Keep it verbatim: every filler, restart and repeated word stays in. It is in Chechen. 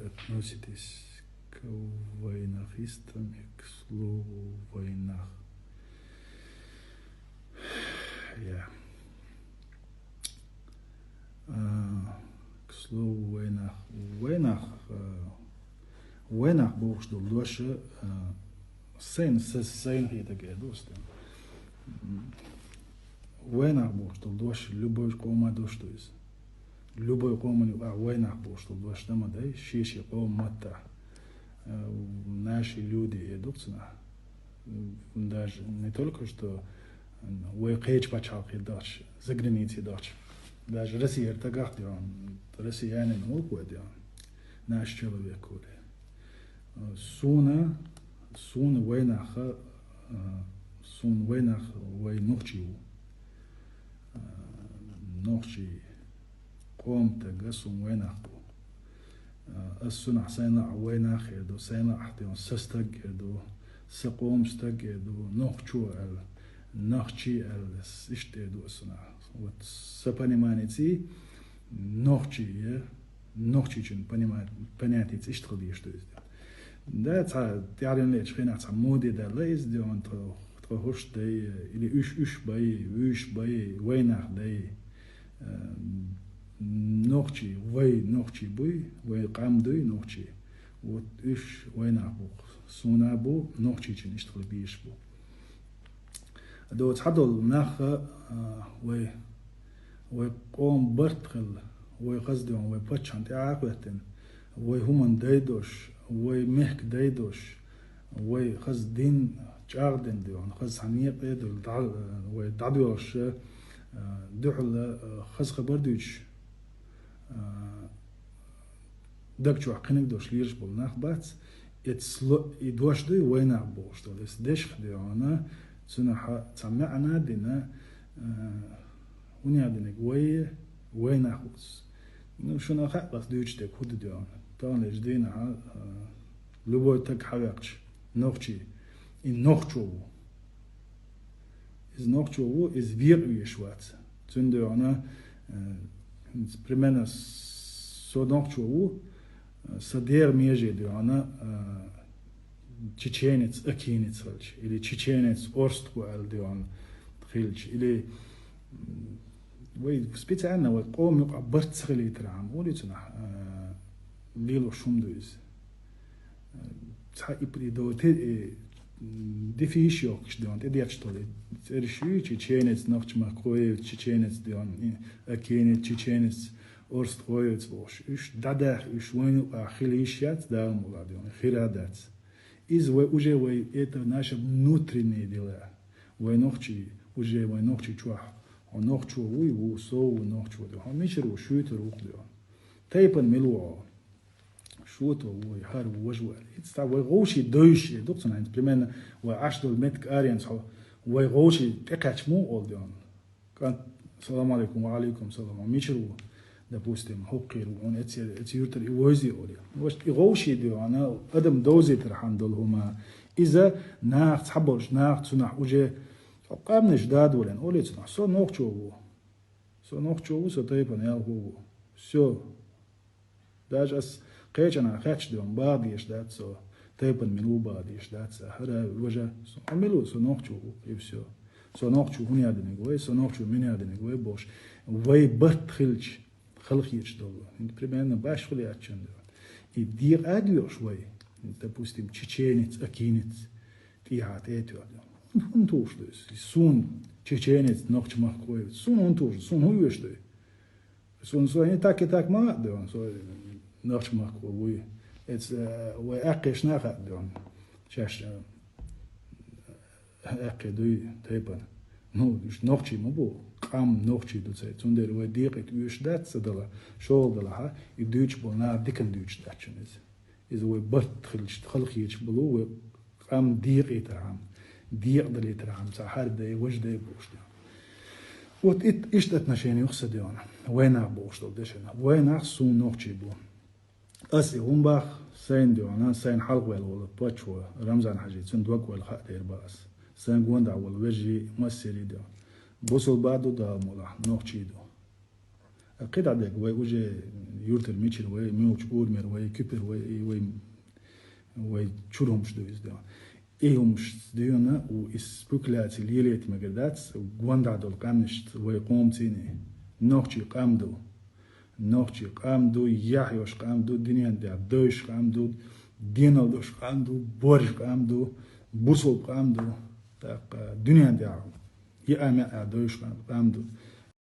относитесь к вайнахистам и к слову вайнах? Я. А, к слову вайнах. Вайнах, а, вайнах бохуш долу дош, а, сайна, са-, сайна хетарг эр ду ас дена. М, вайнах бохуш долу дош, любой къоман дош ду иза. Любой къоман юкъахь вайнах бохуш долу дош дан ма дай, шен-шен къоман маттахь. Э, наши люди эр ду цунах. Даже не только что вай кхечу пачхьалкхе дахча, за границей дахча. Даже Россия тагахь де ван, Россиянин мулк вай де ван. Наш человек хули. Э, суна, суна вайнах, э, суна вайнах вай нохчий ву. Э, нохчий къоман таг суна вайнах бу. Э, ас сунахь сайн лаахь вайнах эр ду, сайн лаахь де ван са стаг эр ду, са къоман стаг эр ду, нохчо аьлла, нахчи аьлла, с-, иштта эр ду ас сунахь. Вот са пониманиций нохчи е, нохчичун понима-, понятица иштта хила дезаш ду иза. Да, цхьа тӀаьхьарнийчу хенахь цхьа моде даьлла иза де ван тхо, тхо хӀуш дай, или уьш, уьш бай, уьш бай, вайнах дай. Э, нохчий, вай нохчий буй, вай къам дуй нохчий. Вот уьш вайнах бу, суна бу, нохчичун иштта хила бийш бу. Доцу хьадолу нах, а, вай, вай къоман барт хилла, вай хаза де ван, вай паччахьна тӀаьхьа а хӀоьттина, вай хӀуманна дайдош, вай мехка дайдош, вай хаза дин чӀагӀдина де ван, хаза цхьа некъа а дуьйла, дӀа-, вай дӀадоьлхуш, а, дуьхьал, а, хаза хабар дуьйцуш, а, даг чохь кхиниг дош лелаш болу нах бац, эцло и дош дуй вайнах бохуш долу. Эс дешах де ван, цунах цхьа маьӀна а дина, а, хӀун яа диниг вай, вайнах ву. Ну, шуна хаьа ас дуьйцуш дерг хӀун ду де ван. Таханлерчу дийнахь, а, любой таг хьаваьккхича, нохчий, и нохчо ву. Иза нохчо ву, иза векъа веш вац. Цундела, э, примерно со нохчо ву, э, сан дегӀан меже де ван, э, чеченец, акинец хилча, или чеченец, орстхо аьлла де ван хилча, или, м, вай специально вай къоман юкъахь барт ца хилийтархьама, олий цунах, э, лелош хӀума ду иза. Цхьа и при-, до те-, э, м, дефиш йохкуш де ван, тӀедетташ долу и цӀераш ю, чеченец, нохчмахкоевец, чеченец де ван, и акинец, чеченец, орстхоевец бохуш. Уьш дӀадаьхна, уьш вайна юкъахь хила йиш яц, Дала мукъ лахь де ван, хир а дац. Иза вай уже вай, это наша внутренняя дела. Вай нохчий, уже вай нохчий чохь. Хьо нохчо вуй, ву, со ву нохчо де. Хьо мичара ву, шуьйтара ву-кх де ван. Тайпана мила ву хьо? Шуто ву, хӀара ву, важа ву аьлла. Иштта вай гӀовший девзаш, э, ду-кх цунах, хӀинца, примерно, вай Ӏаш долу меттиг аренца хьо, вай гӀовший тӀекхаьчча муха олу де ван? КӀант, салам алейкум, ва алейкум салам, хьо мичара ву? Допустим, хӀокхуьра ву, хьуна эцу, эцу юьртара и вовзий олий. Вайшта и гӀовший де ван, адам довзийтархьама долу хӀума. Иза наха цхьаболчу, наха цунах уже къаьмнаш дадолийна, олий цунах, со нохчо ву. Со нохчо ву, со тайпана ялхо ву. Всё. Даже ас кхечанхьа хаьтташ де ван, баха дезаш дац со, тайпана мила ву баха дезаш дац, хӀара важа, со, хьо мила ву, со нохчо ву, и всё. Со нохчо хӀун яа диниг вай, со нохчо мила яа диниг вай бохуш, вай барт хилча, халахеташ долу. Примерно баш хуьлу яц чунна. И декъа а доьхуш вай, допустим, чеченец, акинец, тӀехьа тӀе а тоьхна. ХӀунда тухуш ду иза? Суна чеченец, нохчмахкоевец. Суна хӀунда тухуш ду? Суна хӀун оьшуш ду? Суна со и так, и так ма хаьа де ван, со нохчмахко вуй. Эца, э, вай аьккхийчарна а хаьа де ван. Шаьш, э, аьккхий дуй тайпана. Ну, уьш нохчий ма бу, къам нохчий ду цаьрца. Цундела вай декъийта оьшуш дац ца дала, шолгӀа далахь, и дуьйцуш болу наха диканна дуьйцуш дац шуна иза. Иза вай барт хилча, халахеташ болу вай къам декъийтархьама, декъадалийтархьама, цхьа хӀара дай, важа дай бохуш де. Вот ит-, иштта отношение ю-кх сан де ван. Вайнах бохуш долу дешна. Вайнах суна нохчий бу. Ас и хӀума бах, сайна де ван, сайна хьалхаваьлла волу паччахьо Рамзан-Хьаьжи, цуьнан дог ваьлла хаа дер бан ас. Сайна гондахь волу вежарий, массерий де ван. Бусалба а ду, Дала мукъ лахь, нохчий а ду. КхидӀа дерг вай уже юртара мичара вай, муьлхача урамера вай, куьпара вай, и вай, вай чура хӀумаш ду иза дела. И хӀумаш дуьйна у и спекуляци лелайта мегар дац, гондӀа долу къаьмнашца вай къомаца. Нохчий къам ду. Нохчий къам ду, яхь йолуш къам ду, дуьнен тӀехь девзаш къам ду, денал долуш къам ду, борж къам ду, бусалба къам ду. ТӀаккха дуьнен тӀехь йиъа-маьӀӀа девзаш къам, къам ду.